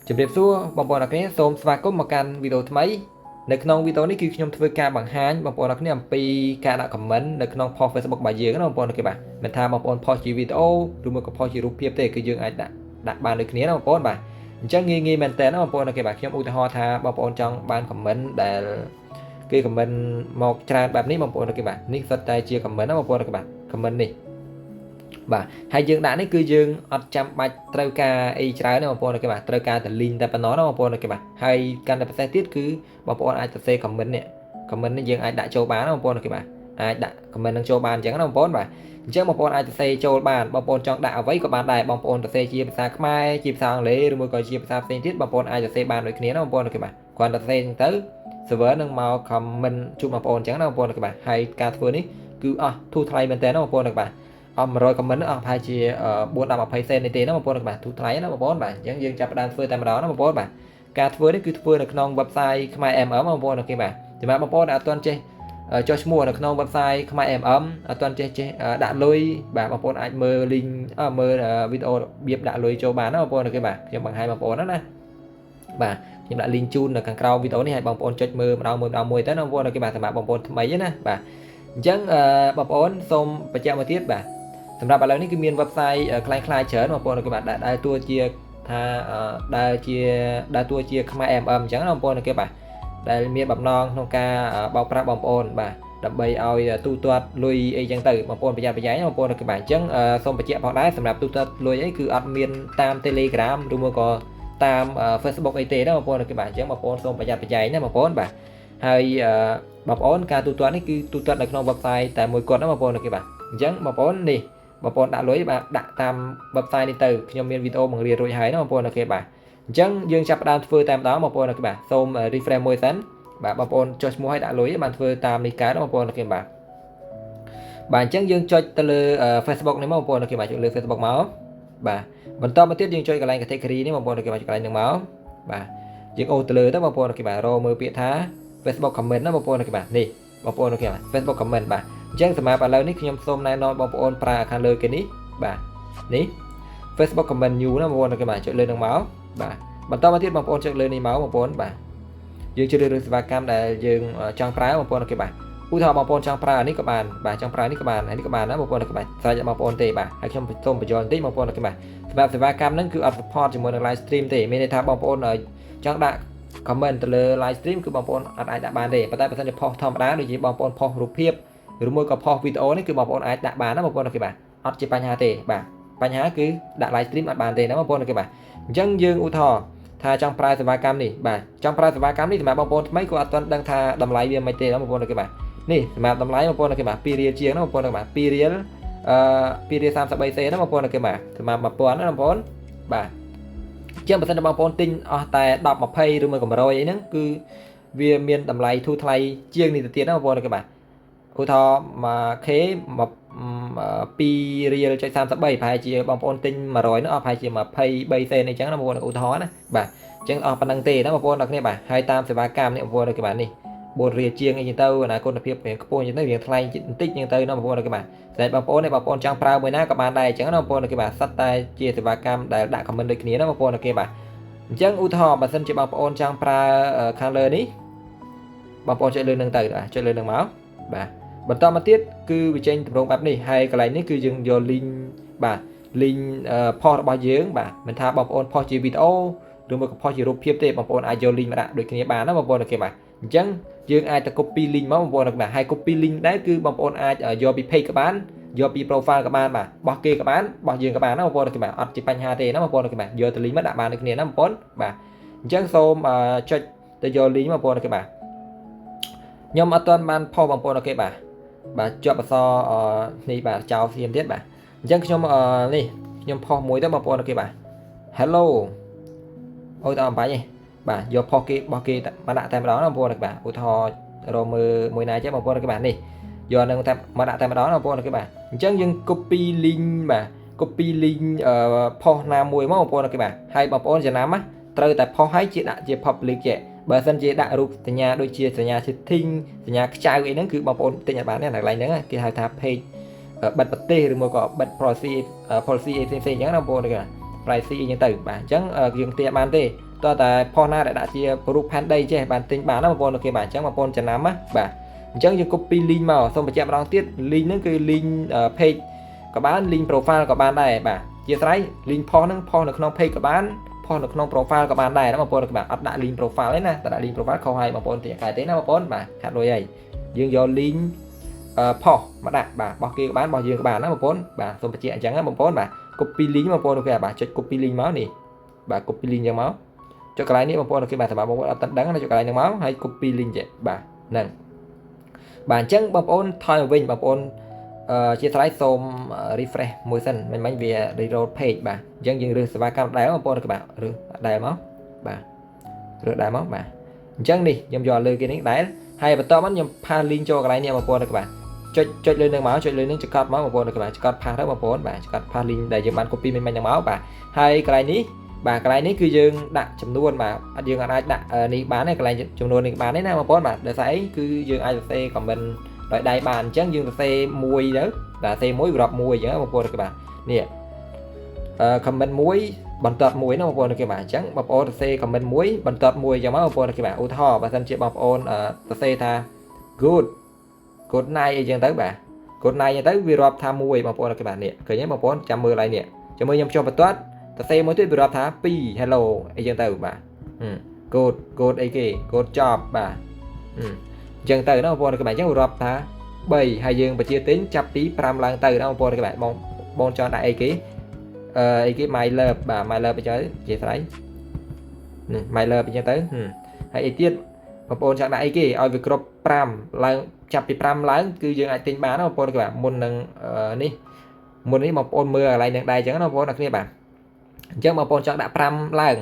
ជម្រាបសួរបងប្អូនអរគ្នាសូមស្វាគមន៍មកកាន់វីដេអូថ្មីនៅក្នុងវីដេអូនេះគឺខ្ញុំធ្វើការបង្ហាញបងប្អូនអរគ្នាអំពីការដាក់ comment នៅក្នុង post Facebook របស់យើងណាបងប្អូនអរគ្នាបាទមិនថាបងប្អូន post ជាវីដេអូឬមួយក៏ post ជារូបភាពទេគឺយើងអាចដាក់ដាក់បានដូចគ្នាណាបងប្អូនបាទអញ្ចឹងងាយងាយមែនតើណាបងប្អូនអរគ្នាបាទខ្ញុំឧទាហរណ៍ថាបងប្អូនចង់បាន comment ដែលគេ comment មកច្រើនបែបនេះបងប្អូនអរគ្នាបាទនេះសុទ្ធតែជា comment ណាបងប្អូនអរគ្នាបាទ comment នេះបាទហើយយើងដាក់នេះគឺយើងអត់ចាំបាច់ត្រូវការអីច្រើនទេបងប្អូនគេបាទត្រូវការតែ link តែប៉ុណ្ណោះណាបងប្អូនគេបាទហើយកាន់តែពិសេសទៀតគឺបងប្អូនអាចសរសេរ comment នេះ comment នេះយើងអាចដាក់ចូលបានណាបងប្អូនគេបាទអាចដាក់ comment នឹងចូលបានអញ្ចឹងណាបងប្អូនបាទអញ្ចឹងបងប្អូនអាចសរសេរចូលបានបងប្អូនចង់ដាក់អ្វីក៏បានដែរបងប្អូនសរសេរជាភាសាខ្មែរជាភាសាអង់គ្លេសឬមួយក៏ជាភាសាផ្សេងទៀតបងប្អូនអាចសរសេរបានដូចគ្នាណាបងប្អូនគេបាទគ្រាន់តែសរសេរអញ្ចឹងទៅ server នឹងមក comment ជួបបងប្អូនអញ្ចឹងណាបងប្អូនគេបាទហើយការធ្វើនេះគឺអស់ធូរថ្លៃមែនតើណាបងប្អូនគេបាទអស់100 comment អស់ប្រហែលជា4 10 20សេននេះទេណាបងប្អូនបាទធូរថ្លៃណាបងប្អូនបាទអញ្ចឹងយើងចាប់ផ្ដើមធ្វើតែម្ដងណាបងប្អូនបាទការធ្វើនេះគឺធ្វើនៅក្នុង website ខ្មែរ MM បងប្អូនគេបាទសម្រាប់បងប្អូនដែលអត់ទាន់ចេះចុះឈ្មោះនៅក្នុង website ខ្មែរ MM អត់ទាន់ចេះចេះដាក់លុយបាទបងប្អូនអាចមើល link មើលវីដេអូរបៀបដាក់លុយចូលបានណាបងប្អូនគេបាទខ្ញុំបង្ហាញបងប្អូនណាណាបាទខ្ញុំដាក់ link ជូននៅខាងក្រោមវីដេអូនេះឲ្យបងប្អូនចុចមើលម្ដងមួយម្ដងមួយទៅណាបងប្អូនគេបាទសម្រាប់បងប្អូនថ្មីណាបាទអញ្ចឹងបងប្អូនសូមបញ្ជាក់មួយទៀតបាទសម្រាប់ឥឡូវនេះគឺមាន website ក្លែងក្លាយច្រើនបងប្អូនគេបាទដែលតួជាថាដែលជាដែលតួជាខ្មែរ MM អញ្ចឹងណាបងប្អូនគេបាទដែលមានបំណងក្នុងការបោកប្រាស់បងប្អូនបាទដើម្បីឲ្យទូទាត់លុយអីចឹងទៅបងប្អូនប្រយ័ត្នប្រយែងបងប្អូនគេបាទអញ្ចឹងសូមបញ្ជាក់ផងដែរសម្រាប់ទូទាត់លុយអីគឺអត់មានតាម Telegram ឬមួយក៏តាម Facebook អីទេណាបងប្អូនគេបាទអញ្ចឹងបងប្អូនសូមប្រយ័ត្នប្រយែងណាបងប្អូនបាទហើយបងប្អូនការទូទាត់នេះគឺទូទាត់នៅក្នុង website តែមួយគត់ណាបងប្អូនគេបាទអញ្ចឹងបងប្អូននេះបងប្អូនដាក់លុយបាទដាក់តាម website នេះទៅខ្ញុំមានវីដេអូបង្រៀនរួចហើយណាបងប្អូនគេបាទអញ្ចឹងយើងចាប់ផ្ដើមធ្វើតែម្ដងបងប្អូនគេបាទសូម refresh មួយសិនបាទបងប្អូនចុះឈ្មោះឲ្យដាក់លុយបានធ្វើតាមនេះកើតបងប្អូនគេបាទបាទអញ្ចឹងយើងចុចទៅលើ Facebook នេះមកបងប្អូនគេបាទចុចលើ Facebook មកបាទបន្តមកទៀតយើងចុចកន្លែង category នេះបងប្អូនគេបាទចុចកន្លែងហ្នឹងមកបាទយើងអូសទៅលើទៅបងប្អូនគេបាទរកមើលពាក្យថា Facebook comment ណាបងប្អូនគេបាទនេះបងប្អូនគេបាទ Facebook comment បាទអញ្ចឹងសម្រាប់ឥឡូវនេះខ្ញុំសូមណែនាំបងប្អូនប្រើខាងលើគេនេះបាទនេះ Facebook comment new ណាបងប្អូនគេបាទចុចលើនឹងមកបាទបន្តមកទៀតបងប្អូនចុចលើនេះមកបងប្អូនបាទយើងជ្រើសរើសសេវាកម្មដែលយើងចង់ប្រើបងប្អូនគេបាទឧទាហរណ៍បងប្អូនចង់ប្រើនេះក៏បានបាទចង់ប្រើនេះក៏បានហើយនេះក៏បានណាបងប្អូនគេបាទស្រេចបងប្អូនទេបាទហើយខ្ញុំសូមបញ្យល់បន្តិចបងប្អូនគេបាទសម្រាប់សេវាកម្មហ្នឹងគឺអត់ support ជាមួយនឹង live stream ទេមានន័យថាបងប្អូនចង់ដាក់ comment ទៅលើ live stream គឺបងប្អូនអត់អាចដាក់បានទេប៉ុន្តែបើសិនជា post ធម្មតាដូចជាបងប្អូន post រូបភាពឬមួយក៏ post វីដេអូនេះគឺបងប្អូនអាចដាក់បានណាបងប្អូនគេបាទអត់ជាបញ្ហាទេបាទបញ្ហាគឺដាក់ live stream អត់បានទេណាបងប្អូនគេបាទអញ្ចឹងយើងឧទាហរណ៍ថាចង់ប្រើសេវាកម្មនេះបាទចង់ប្រើសេវាកម្មនេះសម្រាប់បងប្អូនថ្មីក៏អត់ទាន់ដឹងថាតម្លៃវាមិនទេណាបងប្អូនគេបាទនេះសម្រាប់តម្លៃបងប្អូនគេបាទ2រៀលជាងណាបងប្អូនគេបាទ2រៀលអឺ2រៀល33សេនណាបងប្អូនគេបាទសម្រាប់1000ណាបងប្អូនបាទជាងបើសិនជាបងប្អូនទិញអស់តែ10 20ឬមួយក៏100អីហ្នឹងគឺវាមានតម្លៃធូរថ្លៃជាងនេះទៅទៀតណាបងប្អូនគេបាទឧទាហរណ៍ 1K 2រៀលចុច33ប្រហែលជាបងប្អូនទិញ100នោះអស់ប្រហែលជា23សេនអីចឹងណាបងប្អូនឧទាហរណ៍ណាបាទអញ្ចឹងអស់ប៉ុណ្ណឹងទេណាបងប្អូនដល់គ្នាបាទហើយតាមសេវាកម្មនេះបងប្អូនគេបាទនេះ4រៀលជាងអីចឹងទៅអនាគុណភាពរៀងខ្ពស់អញ្ចឹងទៅរៀងថ្លៃបន្តិចចឹងទៅណាបងប្អូនគេបាទតែបងប្អូនបងប្អូនចង់ប្រើមួយណាក៏បានដែរអញ្ចឹងណាបងប្អូនគេបាទសិតតែជាសេវាកម្មដែលដាក់ comment ដូចគ្នាណាបងប្អូនគេបាទអញ្ចឹងឧទាហរណ៍បើសិនជាបងប្អូនចង់ប្រើខាងលើនេះបងប្អូនចុចលើនឹងទៅបាទចុចលើនឹងមកបាទបន្តមកទៀតគឺវាចេញទម្រង់បែបនេះហើយកន្លែងនេះគឺយើងយក link បាទ link post របស់យើងបាទមិនថាបងប្អូន post ជាវីដេអូឬមួយក៏ post ជារូបភាពទេបងប្អូនអាចយក link មកដាក់ដូចគ្នាបានណាបងប្អូនអូខេបាទអញ្ចឹងយើងអាចទៅ copy link មកបងប្អូនបាទហើយ copy link ដែរគឺបងប្អូនអាចយកពី page ក៏បានយកពី profile ក៏បានបាទបោះគេក៏បានបោះយើងក៏បានណាបងប្អូនបាទអត់ជាបញ្ហាទេណាបងប្អូនបាទយកទៅ link មកដាក់បានដូចគ្នាណាបងប្អូនបាទអញ្ចឹងសូមចុចទៅយក link មកបងប្អូនបាទខ្ញុំអត់ទាន់បានផុសបងប្អូនអូខេបាទបាទជាប់អក្សរនេះបាទចោលស្ងៀមទៀតបាទអញ្ចឹងខ្ញុំនេះខ្ញុំផុសមួយទៅបងប្អូនអូខេបាទ Hello អូយតើអំបាញ់ទេបាទយកផុសគេបោះគេមកដាក់តែម្ដងណាបងប្អូនបាទឧទាហរណ៍រកមើលមួយណាចេះបងប្អូនគេបាទនេះយកនឹងតែមកដាក់តែម្ដងណាបងប្អូនគេបាទអញ្ចឹងយើង copy link បាទ copy link ផុសណាមួយមកបងប្អូនគេបាទហើយបងប្អូនចំណាំណាត្រូវតែផុសឲ្យជាដាក់ជា public ចេះបើសិនជាដាក់រូបសញ្ញាដូចជាសញ្ញា setting សញ្ញាខ្ចៅអីហ្នឹងគឺបងប្អូនទិញអត់បានទេកន្លែងហ្នឹងគេហៅថា page បិទប្រទេសឬមួយក៏បិទ policy policy អីផ្សេងៗអញ្ចឹងណាបងប្អូនគេ privacy អីចឹងទៅបាទអញ្ចឹងយើងទាបានទេតោះតែ post ណាដែលដាក់ជារូបផែនដីចេះបានទិញបានណាបងប្អូន OK បាទអញ្ចឹងបងប្អូនចំណាំណាបាទអញ្ចឹងយើង copy link មកសូមបញ្ជាក់ម្ដងទៀត link ហ្នឹងគឺ link page ក៏បាន link profile ក៏បានដែរបាទជាស្រ័យ link post ហ្នឹង post នៅក្នុង page ក៏បាន post នៅក្នុង profile ក៏បានដែរណាបងប្អូនបាទអត់ដាក់ link profile ទេណាតែដាក់ link profile ខុសហើយបងប្អូនទីកែទេណាបងប្អូនបាទខាត់លុយហើយយើងយក link post មកដាក់បាទរបស់គេក៏បានរបស់យើងក៏បានណាបងប្អូនបាទសូមបញ្ជាក់អញ្ចឹងណាបងប្អូនបាទ copy link បងប្អូន OK បាទចុច copy link មកនេះបាទ copy link អញ្ចឹងមកចុចកន្លែងនេះបងប្អូន OK បាទសម្រាប់បងប្អូនអត់ទាន់ដឹងណាចុចកន្លែងហ្នឹងមកហើយ copy link ចេះបាទហ្នឹងបាទអញ្ចឹងបងប្អូនថយមកវិញបងប្អូនអឺជាស្រ័យសូម refresh មួយសិនមិនមិញវា reload page បាទអញ្ចឹងយើងរើសសេវាកម្មដែរបងប្អូនបាទរើសដែរមកបាទរើសដែរមកបាទអញ្ចឹងនេះខ្ញុំយកលើគេនេះដែរហើយបន្តមកខ្ញុំ paste link ចូលកន្លែងនេះបងប្អូនបាទចុចចុចលើនឹងមកចុចលើនឹងចកត់មកបងប្អូនបាទចកត់ paste ទៅបងប្អូនបាទចកត់ paste link ដែលយើងបាន copy មិញមិញហ្នឹងមកបាទហើយកន្លែងនេះបាទកន្លែងនេះគឺយើងដាក់ចំនួនបាទអត់យើងអាចដាក់នេះបានទេកន្លែងចំនួននេះបានទេណាបងប្អូនបាទដោយសារអីគឺយើងអាចសរសេរ comment ដោយដៃបានអញ្ចឹងយើងសរសេរមួយទៅបាទសរសេរមួយរាប់មួយអញ្ចឹងបងប្អូនបាទនេះអឺ comment មួយបន្ទាត់មួយណាបងប្អូនគេបាទអញ្ចឹងបងប្អូនសរសេរ comment មួយបន្ទាត់មួយអញ្ចឹងមកបងប្អូនគេបាទឧទាហរណ៍បើសិនជាបងប្អូនសរសេរថា good good night អីចឹងទៅបាទ good night អញ្ចឹងទៅវារាប់ថាមួយបងប្អូនគេបាទនេះឃើញទេបងប្អូនចាំមើលឡើយនេះចាំមើលខ្ញុំចុះបន្ទាត់សរសេរមួយទៀតវារាប់ថា2 hello អីចឹងទៅបាទ good good អីគេ good job បាទអញ្ចឹងទៅណាបងប្អូនគេបាទអញ្ចឹងរាប់ថា3ហើយយើងបញ្ជាទិញចាប់ពី5ឡើងទៅណាបងប្អូនគេបាទបងបងចង់ដាក់អីគេអឺអីគេ my love បាទ my love អញ្ចឹងនិយាយស្រ័យនេះ my love អញ្ចឹងទៅហើយអីទៀតបងប្អូនចង់ដាក់អីគេឲ្យវាគ្រប់5ឡើងចាប់ពី5ឡើងគឺយើងអាចទិញបានណាបងប្អូនគេបាទមុននឹងនេះមុននេះបងប្អូនមើលកន្លែងនឹងដែរអញ្ចឹងណាបងប្អូនអ្នកគ្នាបាទអញ្ចឹងបងប្អូនចង់ដាក់5ឡើង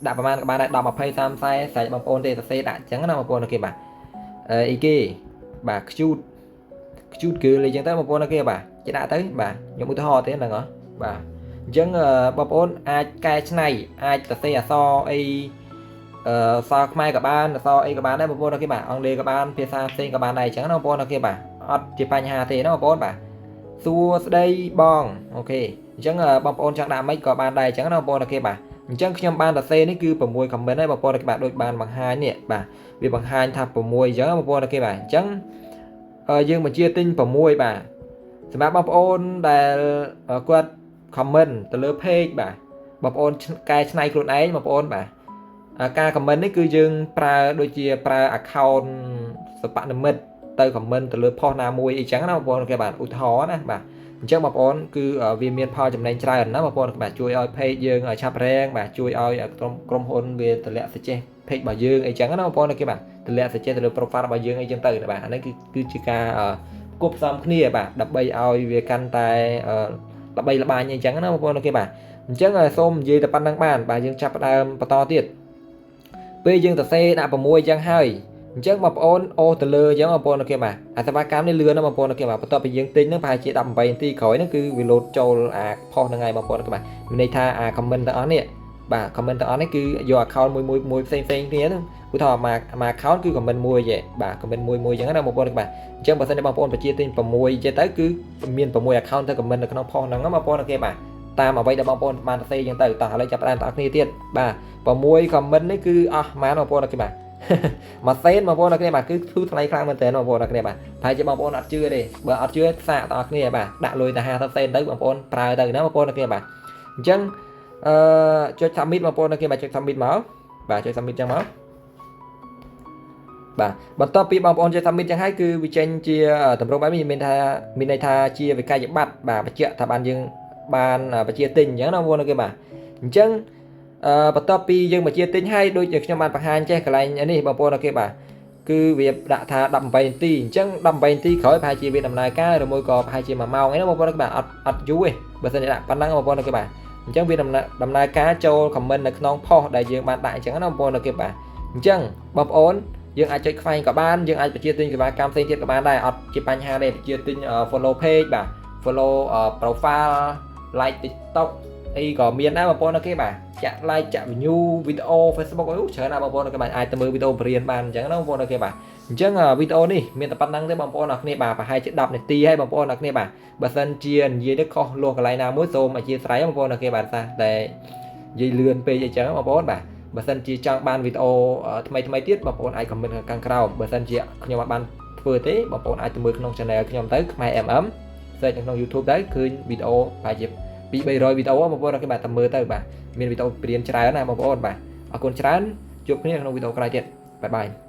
ដាក់ប្រហែលក៏បានដែរ10 20 30 40ស្រេចបងប្អូនទេសរសេរដាក់អញ្ចឹងណាបងប្អូនគេបាទអីគេបាទ cute cute គឺអីចឹងទៅបងប្អូនគេបាទគេដាក់ទៅបាទខ្ញុំឧទាហរណ៍ទេហ្នឹងហ៎បាទអញ្ចឹងបងប្អូនអាចកែច្នៃអាចសរសេរអក្សរអីអឺសខ្មែរក៏បានអក្សរអីក៏បានដែរបងប្អូនគេបាទអង់គ្លេសក៏បានភាសាផ្សេងក៏បានដែរអញ្ចឹងណាបងប្អូនគេបាទអត់ជាបញ្ហាទេណាបងប្អូនបាទសួស្តីបង OK អញ្ចឹងបងប្អូនចង់ដាក់ម៉េចក៏បានដែរអញ្ចឹងណាបងប្អូនគេបាទអញ្ចឹងខ្ញុំបានសរសេរនេះគឺ6 comment ហើយបងប្អូនគេបាទដូចបានបង្ហាញនេះបាទវាបង្ហាញថា6អញ្ចឹងបងប្អូនគេបាទអញ្ចឹងយើងបញ្ជាទិញ6បាទសម្រាប់បងប្អូនដែលគាត់ comment ទៅលើ page បាទបងប្អូនកែច្នៃខ្លួនឯងបងប្អូនបាទការ comment នេះគឺយើងប្រើដូចជាប្រើ account សពនិមិត្តទៅ comment ទៅលើ post ណាមួយអីចឹងណាបងប្អូនគេបាទឧទាហរណ៍ណាបាទអញ្ចឹងបងប្អូនគឺវាមានផលចំណេញច្រើនណាបងប្អូនបាទជួយឲ្យ page យើងឆាប់រែងបាទជួយឲ្យក្រុមក្រុមហ៊ុនវាតម្លាក់ suggest page របស់យើងអីចឹងណាបងប្អូនគេបាទតម្លាក់ suggest ទៅលើ profile របស់យើងអីចឹងទៅបាទអានេះគឺគឺជាការគប់ផ្សំគ្នាបាទដើម្បីឲ្យវាកាន់តែល្បីល្បាញអីចឹងណាបងប្អូនគេបាទអញ្ចឹងសូមនិយាយតែប៉ុណ្្នឹងបានបាទយើងចាប់ផ្ដើមបន្តទៀតពេលយើងសរសេរដាក់6អញ្ចឹងហើយអញ្ចឹងបងប្អូនអូទៅលើអញ្ចឹងបងប្អូន OK បាទអាសេវាកម្មនេះលឿនណាស់បងប្អូន OK បាទបន្ទាប់ពីយើងទិញហ្នឹងប្រហែលជា18នាទីក្រោយហ្នឹងគឺវាលោតចូលអា post ហ្នឹងហើយបងប្អូន OK បាទមានន័យថាអា comment ទាំងអស់នេះបាទ comment ទាំងអស់នេះគឺយក account មួយមួយមួយផ្សេងផ្សេងគ្នាហ្នឹងឧទាហរណ៍មួយមួយ account គឺ comment មួយទេបាទ comment មួយមួយអញ្ចឹងណាបងប្អូនបាទអញ្ចឹងបើសិនជាបងប្អូនបញ្ជាទិញ6ចេះទៅគឺមាន6 account ទៅ comment នៅក្នុង post ហ្នឹងបងប្អូន OK បាទតាមអ្វីដែលបងប្អូនបានសរសេរអញ្ចឹងទៅតោះឥឡូវចាប់ផ្ដើមបងប្អូនគ្នាទៀតបាទ6 comment នេះគឺអស់ប៉ុន្មានបងប្អូន OK បាទមួយសេនបងប្អូនអរគ្នាបាទគឺធូរថ្លៃខ្លាំងមែនទែនបងប្អូនអរគ្នាបាទប្រហែលជាបងប្អូនអត់ជឿទេបើអត់ជឿសាកបងប្អូនគ្នាបាទដាក់លុយតែ50សេនទៅបងប្អូនប្រើទៅណាបងប្អូនអរគ្នាបាទអញ្ចឹងអឺចុច submit បងប្អូនអរគ្នាបាទចុច submit មកបាទចុច submit ចឹងមកបាទបន្ទាប់ពីបងប្អូនចុច submit ចឹងហើយគឺវាចេញជាតម្រងបែបនេះមានថាមានន័យថាជាវិក័យប័ត្របាទបញ្ជាក់ថាបានយើងបានបញ្ជាទិញអញ្ចឹងណាបងប្អូនគេបាទអញ្ចឹងអឺបន្ទាប់ពីយើងបញ្ជាទិញហើយដូចជាខ្ញុំបានបង្ហាញចេះកន្លែងនេះបងប្អូនគេបាទគឺវាដាក់ថា18នាទីអញ្ចឹង18នាទីក្រោយប្រហែលជាវាដំណើរការឬមួយក៏ប្រហែលជា1ម៉ោងអីណាបងប្អូនគេបាទអត់អត់យូរទេបើសិនជាដាក់ប៉ុណ្ណឹងបងប្អូនគេបាទអញ្ចឹងវាដំណើរដំណើរការចូល comment នៅក្នុង post ដែលយើងបានដាក់អញ្ចឹងណាបងប្អូនគេបាទអញ្ចឹងបងប្អូនយើងអាចចុចខ្វែងក៏បានយើងអាចបញ្ជាទិញសេវាកម្មផ្សេងទៀតក៏បានដែរអត់ជាបញ្ហាទេបញ្ជាទិញ follow page បាទ follow profile like TikTok អីក៏មានដែរបងប្អូន OK បាទចាក់ like ចាក់ view វីដេអូ Facebook អីច្រើនណាស់បងប្អូន OK បាទអាចទៅមើលវីដេអូបរៀនបានអញ្ចឹងណាបងប្អូន OK បាទអញ្ចឹងវីដេអូនេះមានតែប៉ុណ្ណឹងទេបងប្អូនអរគ្នាបាទប្រហែលជា10នាទីហើយបងប្អូនអរគ្នាបាទបើសិនជានិយាយទៅខុសលោះកន្លែងណាមួយសូមអធ្យាស្រ័យបងប្អូន OK បាទតែនិយាយលឿនពេកអីចឹងបងប្អូនបាទបើសិនជាចង់បានវីដេអូថ្មីថ្មីទៀតបងប្អូនអាច comment ខាងក្រោមបើសិនជាខ្ញុំអត់បានធ្វើទេបងប្អូនអាចទៅមើលក្នុង channel ខ្ញុំទៅខ្មែរ MM search នៅក្នុង YouTube ទៅឃើញវីដេអូប្រហែលជា2 300វីដេអូបងប្អូនគេបាទតែមើលទៅបាទមានវីដេអូព្រៀនច្រើនណាបងប្អូនបាទអរគុណច្រើនជួបគ្នាក្នុងវីដេអូក្រោយទៀត bye bye.